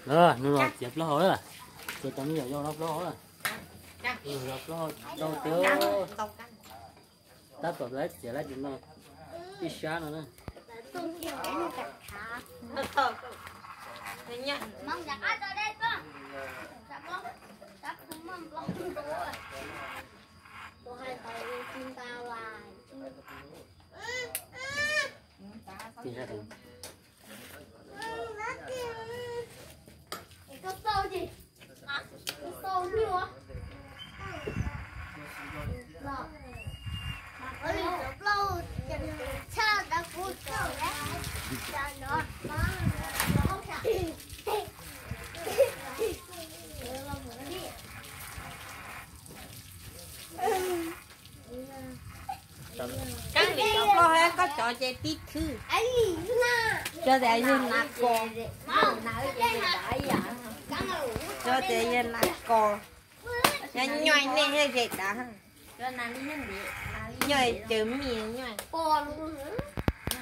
Hnub no txiav plaub hau lawm, txiav cov me nyuam yau no plaub hau lawm. Yau plaub hau rau tiag. Tab tom txiav lawm tus no, ib sab no na. Kab li cov plaub hau, koj cov ces tib khwb. Cov tias yawg nas kos, cov tias yawg nas kos, nyob nyob nej thiaj zem dav. Nyob caws mij nyob.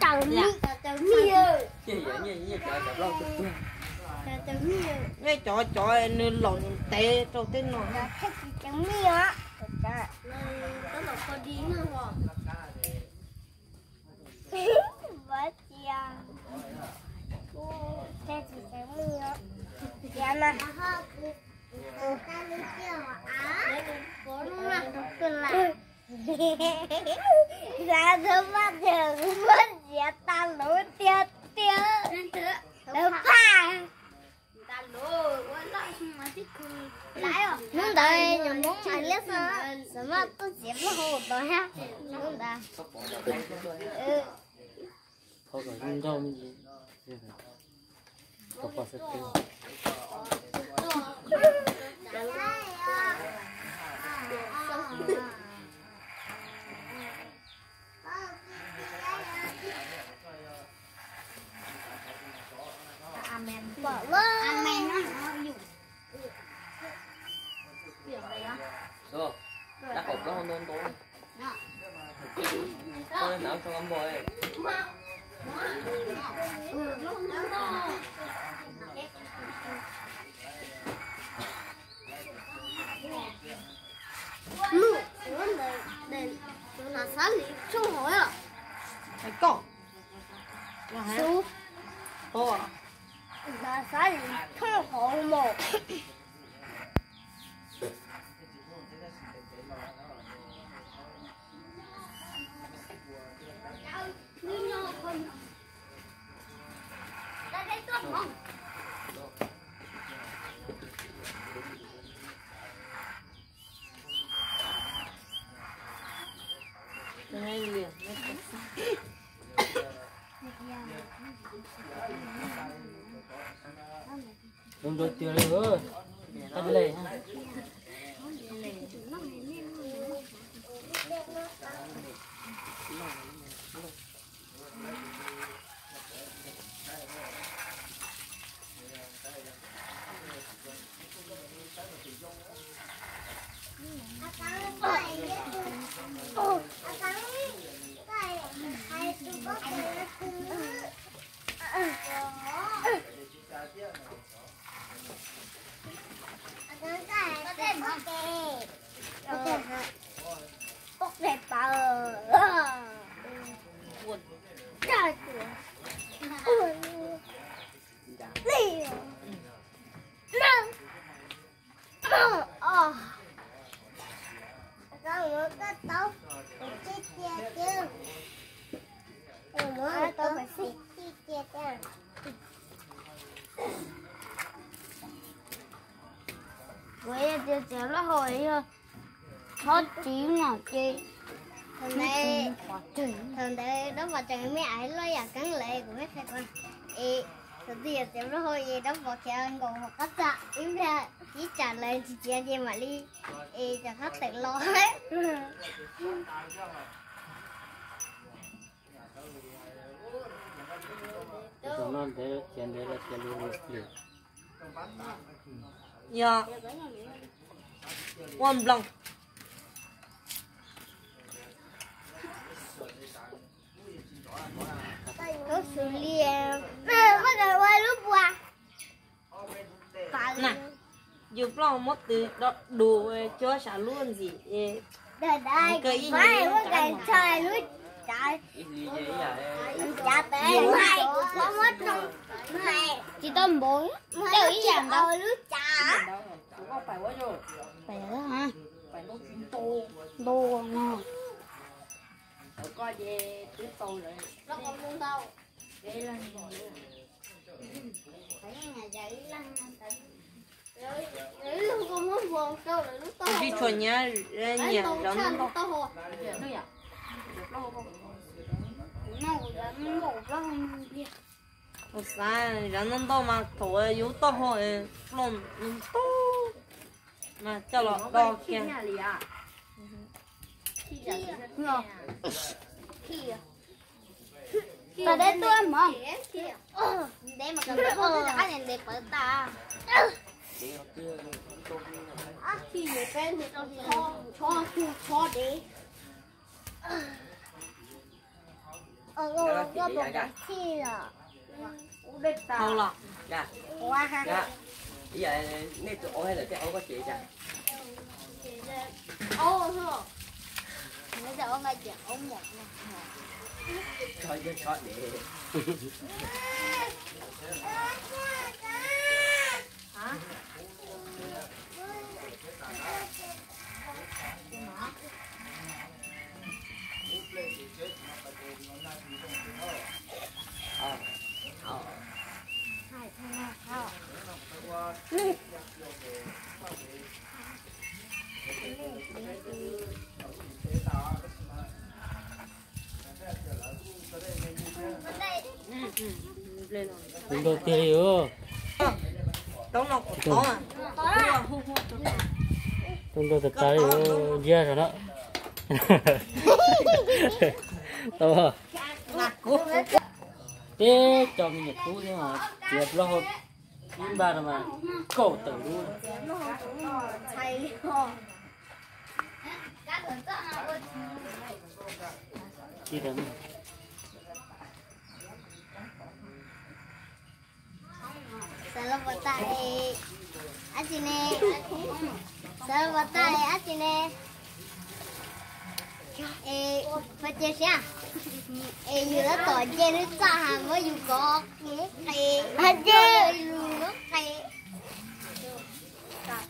Caws mij, caws mij. Nyob cov cov nws laus ntev rau tej no. Xav thov Vajtswv muab nrhiav tag lawm tiag tiag. Lawv pab. Hnub ntawd nyuam Hmoob hais liab xwb, xav mas tuaj txiav plaub hau tod thiab. Hnub ntawd Xav li tshooj hauv koj, xav li tshooj hauv mas. Zoo nraug tiag li, tab lej. Kuv tias txiav plaub hau yog txhob txiv no ces thaum ntawd dab pov tseem me aiv loj yam keeb lawm kuv me qhia ko es thaum twg yog txiav plaub hau es dab pov khiav nkaus hauv qab txaj ib pliag ib tsam lawv tsis txiav ces mam li es cov qab tawm los. Yog ua nploog. Lub xws li, koj ua lub pua. Yus plaub muab tw rau dus cuab sam lub ntxim. Tsis tau npaum, tau ib yam ntau. Pais ntau no. Tsis tshua nyiam, nyiam zov ntau ntau. Xav zov ntau ntau mas thaum yus taub hau ploj ntau mas coj los do kiag. Tau deb tuaj mog. Ntev mas kawm ntev ua ntev qab ntev pawv tas. Ab, khi yuav peb nti rau tsho, tsho dev. Hau los. Nej tus aub lawm tej aub koj ces cas? Tsho yog tsho dev. Tus nrau tiag li. Tus nrau tas tas li, ntsia saum no. Tau. Peb cov me nyuam tub thiab, txiav plaub hau ib npaj no mas kaum tawm lub. Xav los pov tas dab tsi ne? Xav los pov tas dab tsi ne? Es pab cia siab, es yus lab tom nce lub txaj has muab yus kov qe, qe, qe.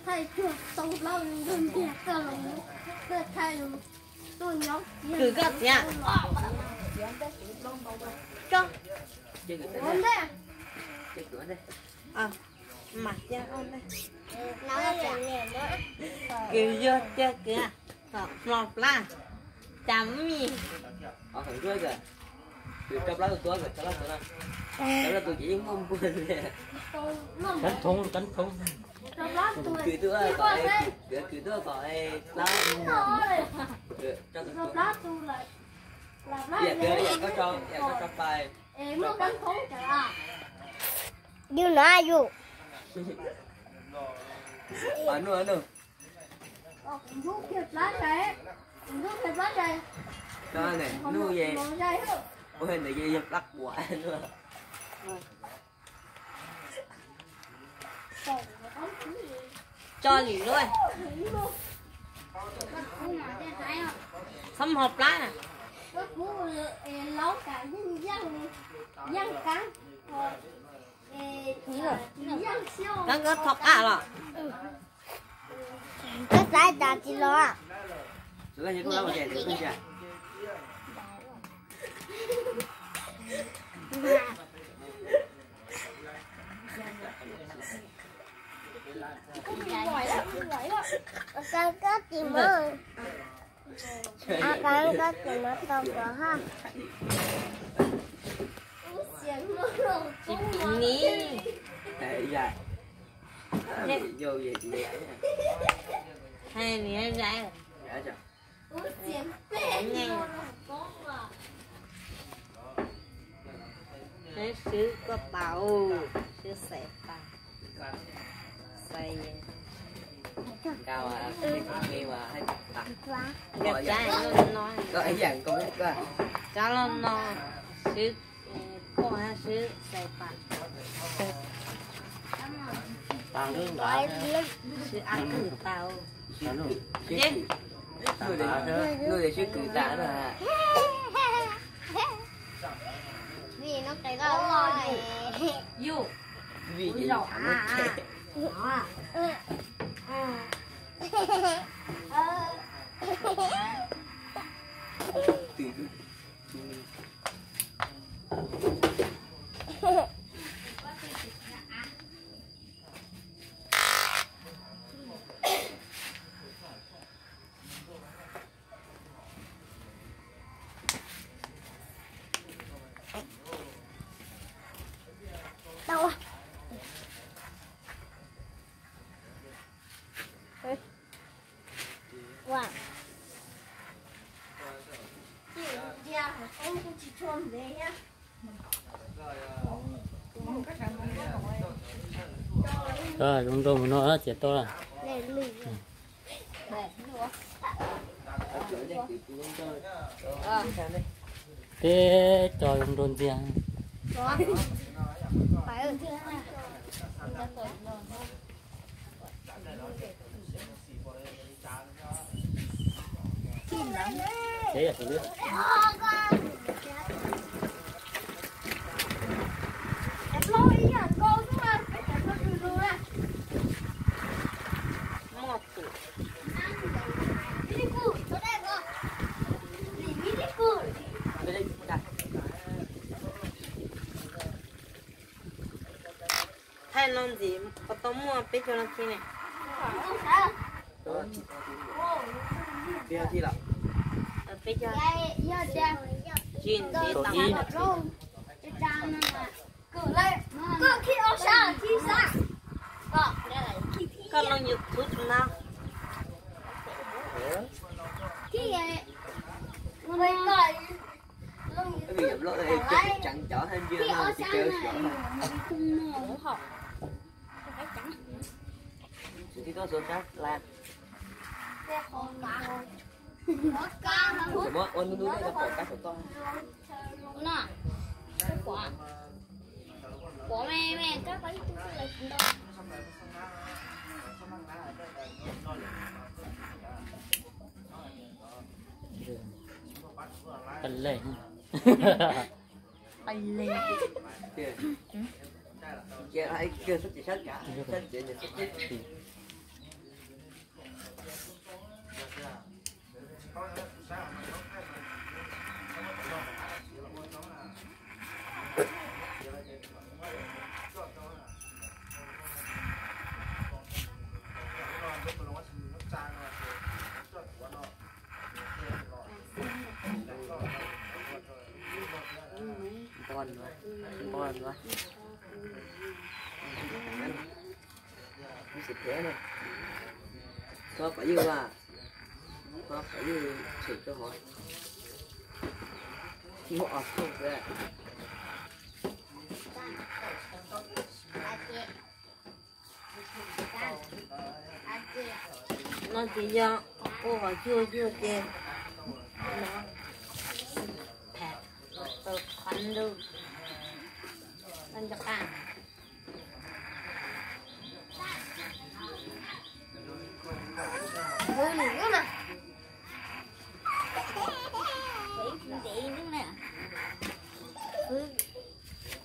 Thaij cuag tau plaub ntiag txoj los, thaij tuaj nyob. Kwv koj txiav. Ua ntej. Mas cia ua ntej. Kwv yog cia kwv, hmo plab, cas mis. Kwv rau plaub tus tuab, kwv rau plaub tus no. Rau plaub tus ces yeej muaj npua li. Kab thoob, kab thoob. Kwv tuaj kom, kwv tuaj kom plaub. Yam kwv, yam koj tso, yam koj tso pais. Yus no yus. Nuj, nuj. Nuj ye, ua ntawd ye yog plab quav. Tso lim luaj. Txhob hmo plab. Kab nkawd tho qab los. Koj xav cas tsis los? Koj tsis muab, koj tsis muab tau kuv ha. Ni. Hais ni zais. Swb koj tas, swb xaiv tas, xaiv. Cov los no, swb koj, swb xaiv tas. Sib kwv tas. Nuj tias sib kwv tas na. Vim no qis loj loj. Vim ces zaum a. Zoo nrau mus no txiav tau lawm. Peb cog zoo nrau ntxiag. Thaij no ntxiv puas tau muaj peb caug nas this ne? Peb caug. Tsis ntxiv tau. Koj loo YouTube no. Pais leeg. Pais leeg. Npog npog npog. Koj pom yus a, koj pom yus tshem rau hov. Muaj os thooj xwb. No ces yog ua hov cuag cuag ces no, tham tau qhov ntug no nco qab.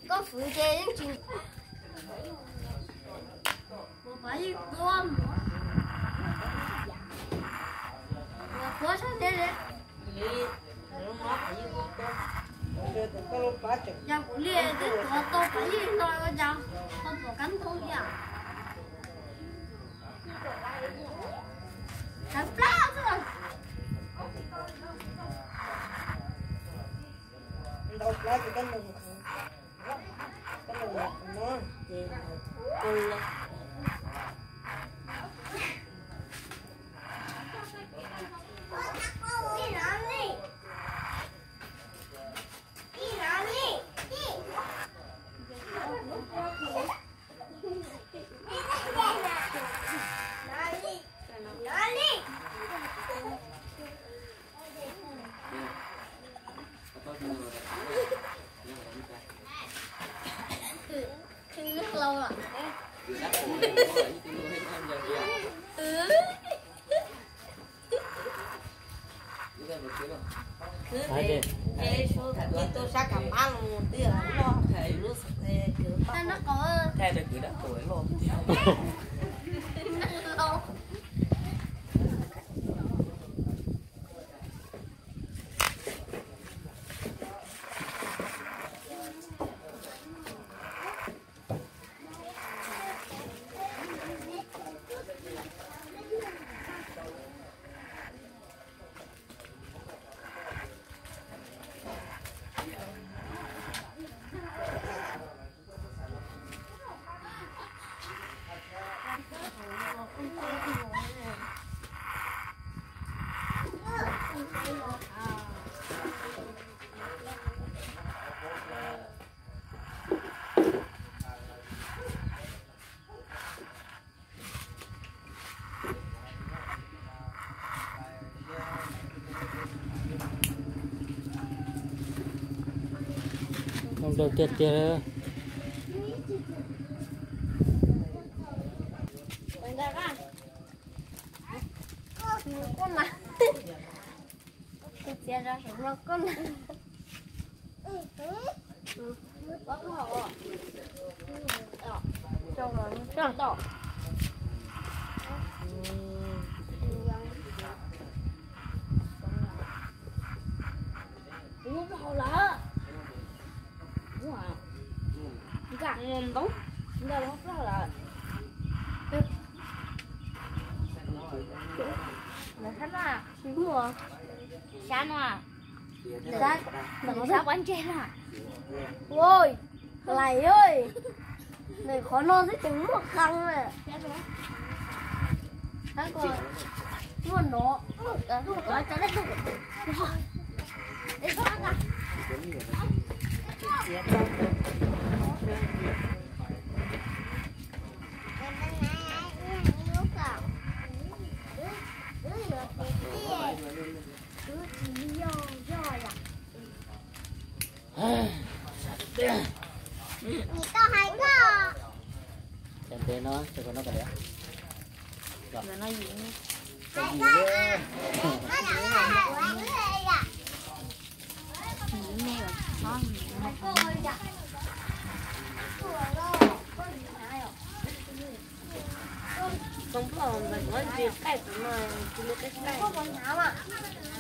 Koj fwv ces yeej tsis ua pov yij tuab, ua tuab sab ntev li. Yog kuv li twb tuav tau pov yij no ua cas ho tuam kab ntoo li. Sawv plab xwb. Ntau plab ces kab ntoo, kab ntoo no ces ua le. Ces sub tham pib tuaj sab Kam Pab los twb loj lub xov tooj. Thaij rau kwv dab tuag loj tiag. Zoo nraug tiag tiag. Kuv txiav rau saum no koj na. Kuv muab plaub hau lawm. Nkag, nkag plaub hau lawm. Lawv thab laj tsis muaj. Sab no, sab pob ntseg na. Ua, lais, nws qhov no xwb ces muaj qee na. Muaj no. Nws tau hais koj. Cov ntev no, cov no kav liam. Txoov ploj ntawm no ntsis qaij, tus no tsis muaj peb qaij.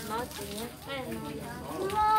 No tsis muaj qaij no.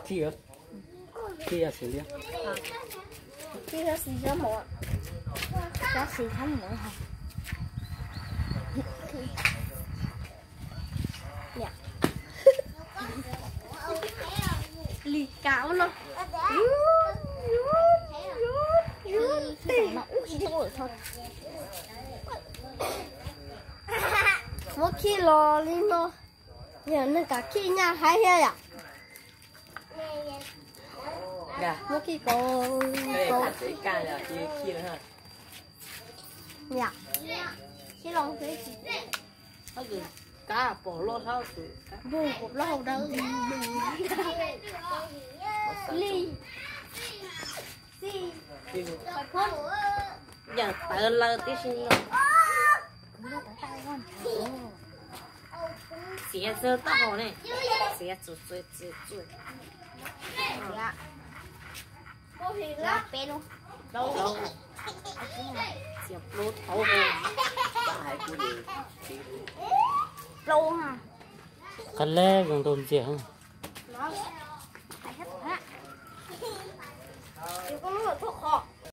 Thij, thij xis liab. Thij xis xab mov. Xab xis xab mov hos. Li cas ua no. Muab khij los li no. Yog neeg kam khij nyaj haib thiab yom. Muab khij kauv, kauv. Yom, khij los xwb. Kab pom loj hlau, npog pom loj hlau dawb. Li, xij, yam tawv laws tib si no. Xiav txog taub hau ne, xiav txuas txuas txuas. Peb lub, plaub, xiav plaub thaub. Plaub ha. Qab leb zoo nraug ntxiag. Koj lub tuaj qhov.